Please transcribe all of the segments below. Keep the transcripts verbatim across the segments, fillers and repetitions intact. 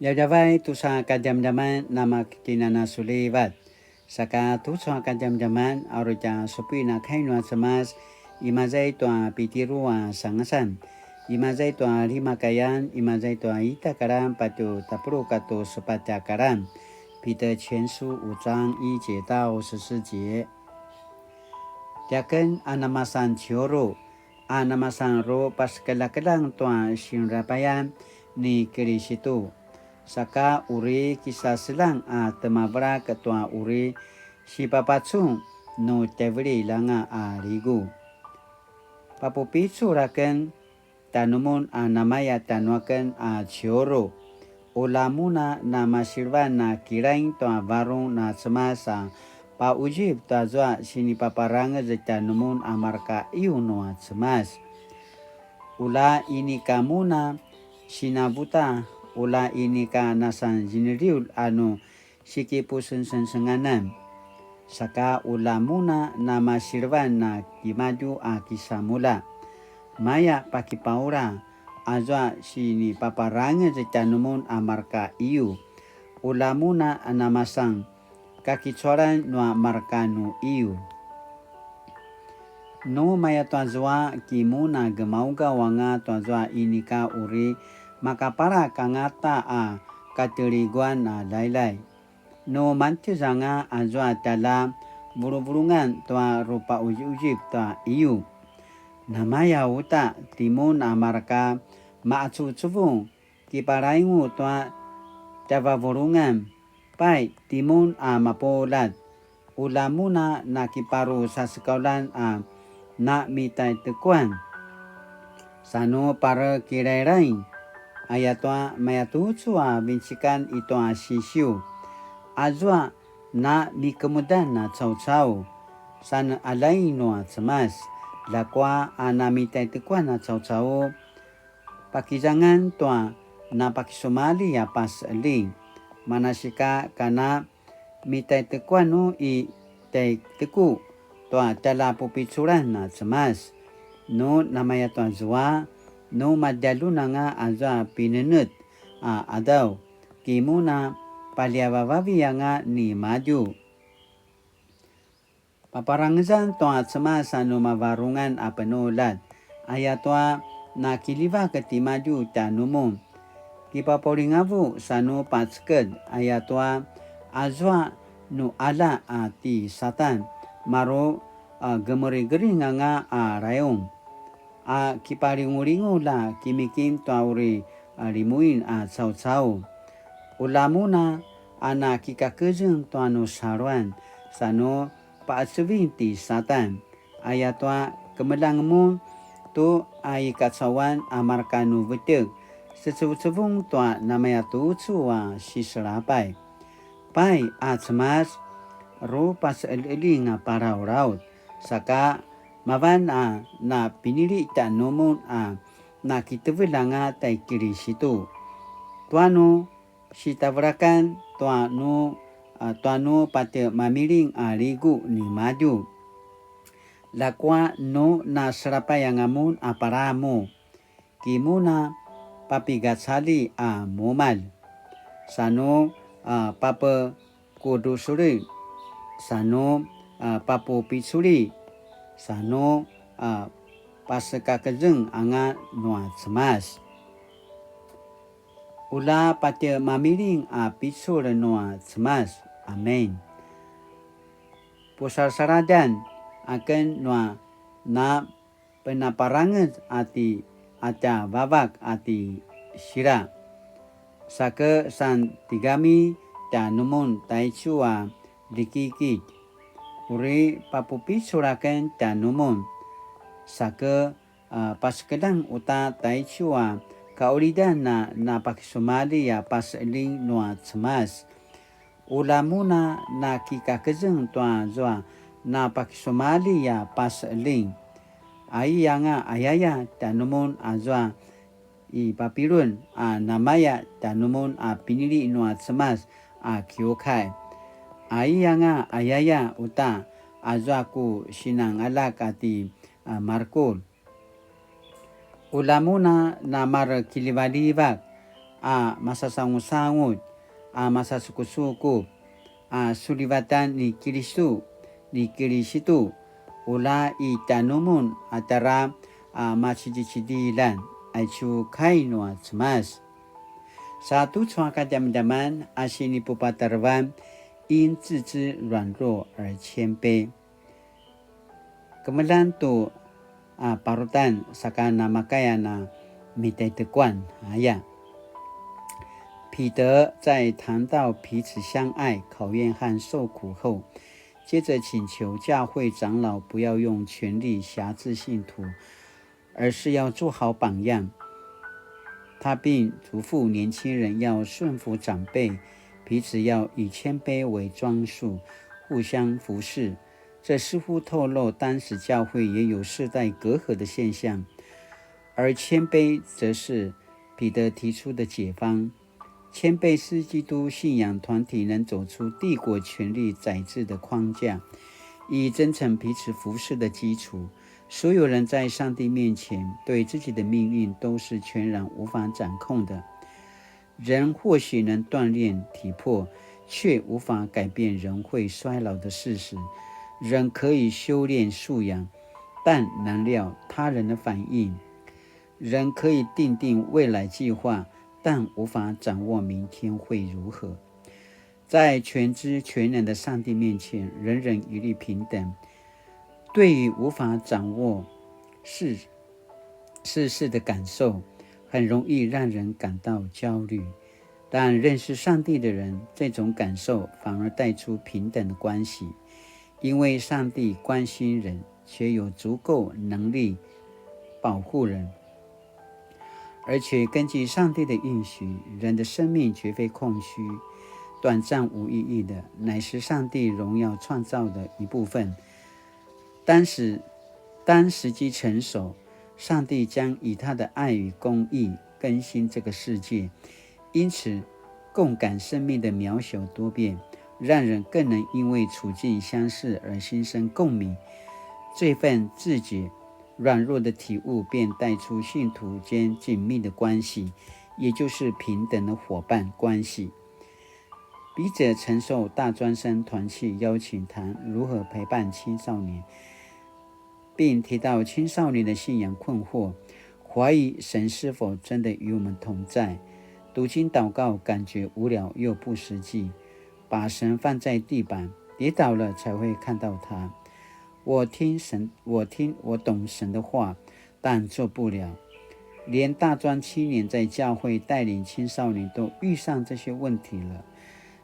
Djavadjavay tusa kadjamadjaman namakitinanasulivat. Saka tucu a kadjamadjaman a uri tja supuin a kai nua Cemas, imaza i tua Pitiru a sangasan, imaza i tua lima kayan, imaza i tua ita karan patje tapuluq katua sepatj a karan. 彼得前書五章一節到十四節. Tiaken a namasan ciuru, a namasan ru pasekeljakeljang tua sinrapayan ni Kilisitu. Saka uri kisaseljang a temavelak tua uri sipapacun nu tjaivililj anga a ligu. Papupicul aken tjanumun a namaya tjanuaken a ciuru. Ula mun a namasilvan a kilaing tua varung na Cemas a pauzip tazua sinipaparangez tjanumun a marka iyu nua Cemas. Ula inika mun a sinavuta, ula inika nasan ziniliul a nu sikipusengsenganan. Saka ula mun a namasilvan a kimadju a kisamulja, maya pakipaula, azua sinipaparangez tjanumun a marka iyu. Ula mun a namasan kakicualan nua marka nu iyu. Nu maya tuazua ki mun a gemaugaw anga tuazua inika uri makapalak angata a kateliguan a lailai. Nu mantjez anga azua tjalja vuluvulungan tua rupauzipuzip tua iyu. Namaya uta timun a marka maacuvucuvung kipalaingu tua tjavavulungan, pai timun a mapuljat, ula mun a nakiparusasekauljan a namitaitekuan. Sa nu parekilailaing, ayatua mayatucu a vincikan i tua Sisiu, azua namikemudan a caucau, sa nealjaing nua Cemas, ljakua a namitaitekuan a caucau, pakizangan tua napakisumalji a paseljing, manasika kana mitaitekuan nu i tjaiteku tua tjaljapupiculan a Cemas. Nu namaya tuazua, nu madjaljun anga azua pinenetj a qadaw, ki mun a paljavavavi anga nimadju. Paparangezan tua Cemas a nu mavarungan a penuljat, ayatua nakiljivak timadju tjanumun. Kipapaulingavu sa nu paceked, ayatua azua nu qalja a ti Satan, maru a gemerigering anga a rayung. A kipalingulingulj a kimikim tua uri a limuin a caucau. Ula mun a nakikakezeng tua nu saluan, sa nu paqecevin ti Satan. Ayatua kemeljang mun tu a i kacauan a marka nu vetjek, secevucevung tua namayatucu a siselapay. Pai a Cemas, ru paseqeljeqeljing a palaulaut, saka mavan a napinili tjanumun a nakitevelj anga tai Kilisitu. Tua nu sitavelakan tua nu, a, tua nu patje mamiling a ligu nimadju. Ljakua nu naselapay anga mun a palamu, ki mun a papigacalji a mumalj, sa nu, a, papekudrusuli, sa nu, a, papupiculi, sa nu, a, pasekakezeng anga nua Cemas. Ula patje mamiling a picul nua Cemas. Amen. Pusalsaladjan aken nua na penaparangez a ti a tja vavak a ti Sila. Sake san tigami tjanumun taicu a likikit. Uri papupicul aken tjanumun. Sake a, pasekeljang uta taicu a kaulidan a napakisumalji a paseljing nua Cemas. Ula mun a nakikakezeng tua zua napakisumalji a paseljing. Aiyanga ayaya tjanumun azua i Papilun a namaya tjanumun a pinili nua Cemas a kiukai. Aiyanga ayaya uta azua ku sinangalak a ti, a, Markul. Ula mun a namarekiljivaljivak a masasangusangut, a masasukusukup, a sulivatan ni Kilisu, ni Kilisitu, ula i tjanumun a tjara a macidicidiljan, aicu kai nua Cemas. Sa tucu a kadjamadjaman a sinipupatarevan, 因自知软弱而谦卑. Kemeljang tu a parutan saka namakaya na mitaitekuan aya. 彼得在谈到彼此相爱、考验和受苦后，接着请求教会长老不要用权力辖制信徒，而是要做好榜样。他并嘱咐年轻人要顺服长辈，彼此要以谦卑为装束，互相服侍。这似乎透露当时教会也有世代隔阂的现象，而谦卑则是彼得提出的解方。谦卑是基督信仰团体能走出帝国权力宰制的框架，以真诚彼此服侍的基础。所有人在上帝面前对自己的命运都是全然无法掌控的。人或许能锻炼体魄，却无法改变人会衰老的事实。人可以修炼素养，但难料他人的反应。人可以定定未来计划，但无法掌握明天会如何。在全知全能的上帝面前，人人一律平等。对于无法掌握世世事的感受，很容易让人感到焦虑。但认识上帝的人，这种感受反而带出平等的关系，因为上帝关心人，且有足够能力保护人。而且根据上帝的应许，人的生命绝非空虚、短暂无意义的，乃是上帝荣耀创造的一部分。当时，当时机成熟，上帝将以他的爱与公义更新这个世界。因此，共感生命的渺小多变，让人更能因为处境相似而心生共鸣。这份自觉、软弱的体悟，便带出信徒间紧密的关系，也就是平等的伙伴关系。笔者曾受大专生团契邀请，谈如何陪伴青少年，并提到青少年的信仰困惑，怀疑神是否真的与我们同在。读经祷告感觉无聊又不实际，把神放在地板，跌倒了才会看到他。我听神，我听，我懂神的话，但做不了。连大专青年在教会带领青少年都遇上这些问题了，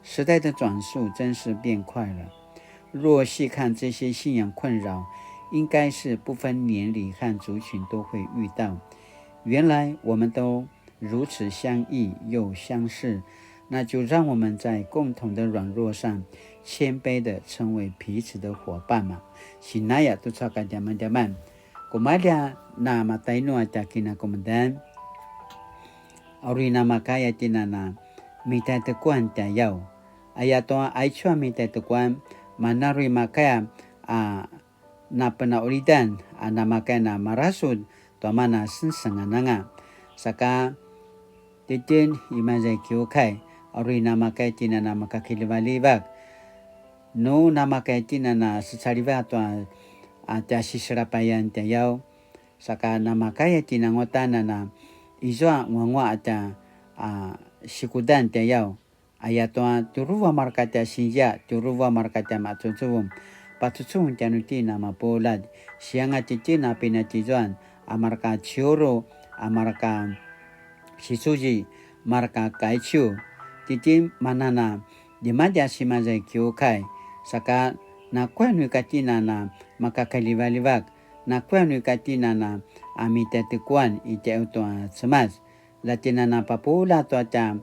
时代的转速真是变快了。若细看这些信仰困扰，应该是不分年龄和族群都会遇到。原来我们都如此相异又相似，那就让我们在共同的软弱上谦卑的成为彼此的伙伴嘛。Sinaya tucu a kadjamadjaman. Kumalja na matainu a tja kinakumedan. Auri namakaya tinana mitaitekuan tjayaw. Ayatua aicu a mitaitekuan, manarui makaya a napenaulidan a namakaya na marasud tua mana sengsengananga. Saka titjen imaza i kiukai, auri namakaya tinana makakilivalivak. Nu namakaya tinana secaliva tua a tja siselapayan tjayaw. Saka namakaya tinangutan a na izua nguanguaq a tja a sikudan tjayaw. Ayatua tjuruvu a marka tja sinzia, tjuruvu a marka tja macucuvung, pacucuvung tjanuitjen a mapuljat, sianga titjen a pinatjizuan, a marka ciuru, a marka sicuzi, marka kaiciu, titjen manana djemadjas imaza i kiukai, saka nakuya nu ika tjen a na makakalivalivak, nakuya nu ika tjen a na a mitaitekuan i tjaitu a Cemas, la tjen a na papuljat tua tja,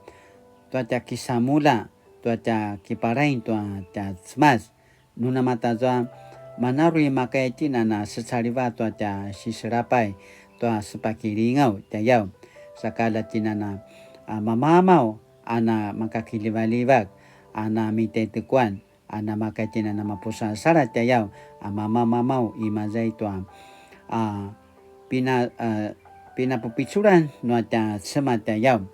tua tja kisamulja, tua tja kiparaing tua tja Cemas. Nu namayatazua, manarui makaya tjen a na secaliva tua tja siselapay tua sepakilingaw tjayaw. Saka la tjen a na a mamamaw a na makakilivalivak a na mitaitekuan, a namakaya tjen a na mapusasaladj tjayaw, a mamamamaw imaza i tua a pina, a, pinapupiculan nua tja Cemas tjayaw.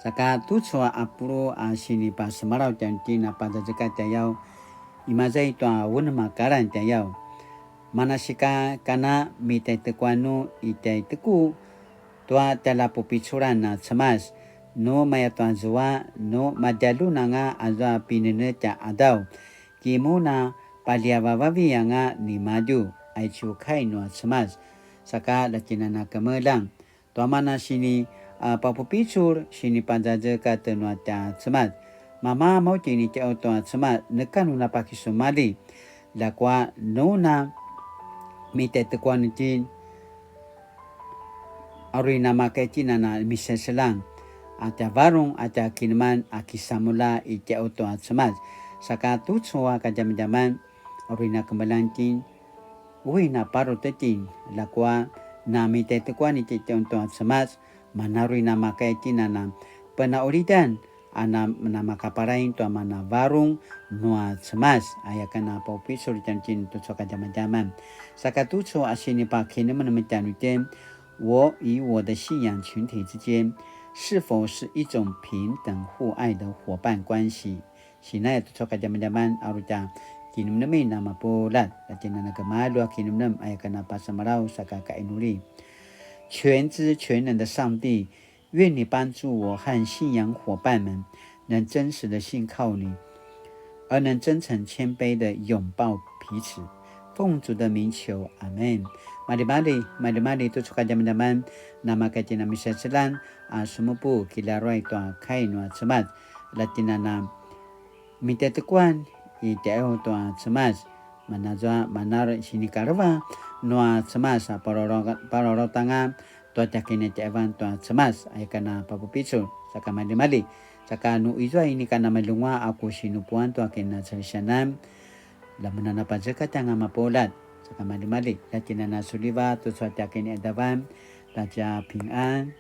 Saka tucu a pulu a sinipasemalaw tjanuitjen a pazazekatj tjayaw, imaza i tua unem a kalan tjayaw. Manasika kana mitaitekuanu i tjaiteku tua tjaljapupiculan a Cemas, nu maya tua zua, nu madjalun anga azua pinenetj a qadaw, ki mun a paljavavavi anga nimadju, aicu kai nua Cemas, saka lja tjen a na kemeljang. Tua mana sini, a, papupicul, sini pazazekatj nua tja Cemas. Mama mau tjen i tjau tua Cemas, neka nu na pakisumalji. Ljakua nu na mitaitekuan itjen, a uri na makaya itjen a na miseselang, a tja varung, a tja kineman, a kisamulja i tjau tua Cemas. Saka tucu a kadjamadjaman, a uri na kemeljang itjen, ui na parut itjen, ljakua na mitaitekuan itjen tua Cemas, mana uri na makaya itjen a na penaulidan, a na, na makapalaing tua mana varung nua Cemas, aya ken a papupicul tjanuitjen tucu a kadjamadjaman. Saka tucu a sinipakinemenem tjanuitjen, 我與我的信仰群體之間是否是一種平等互愛的夥伴關係？ Sinaya tucu a kadjamadjaman a uri tja kinemenemen a mapuljat, lja tjen a na kemalju a kinemenem, aya ken a pasemalaw saka kainuli. 全知全能的上帝，愿你帮助我和信仰伙伴们能真实的信靠你，而能真诚谦卑的拥抱彼此。奉主的名求，阿们。Maljimalji, maljimalji tucu a kadjamadjaman, na makaya itjen a miseselang, a semupu kilaruay tua kai nua Cemas, lja tjen a na mitaitekuan i tjau tua Cemas, mana zua mana uri sinikaleva nua Cemas, a palalaut anga tua tja kinitjaevan tua Cemas, aya ken a papupicul, saka maljimalji. Saka nu izua inika na malunguaq a ku sinupuan tua kinacalisianan, lja mun a na pazekatj anga mapuljat, saka maljimalji, lja tjen a na suliva tucu a tja kiniqadavan, 大家平安.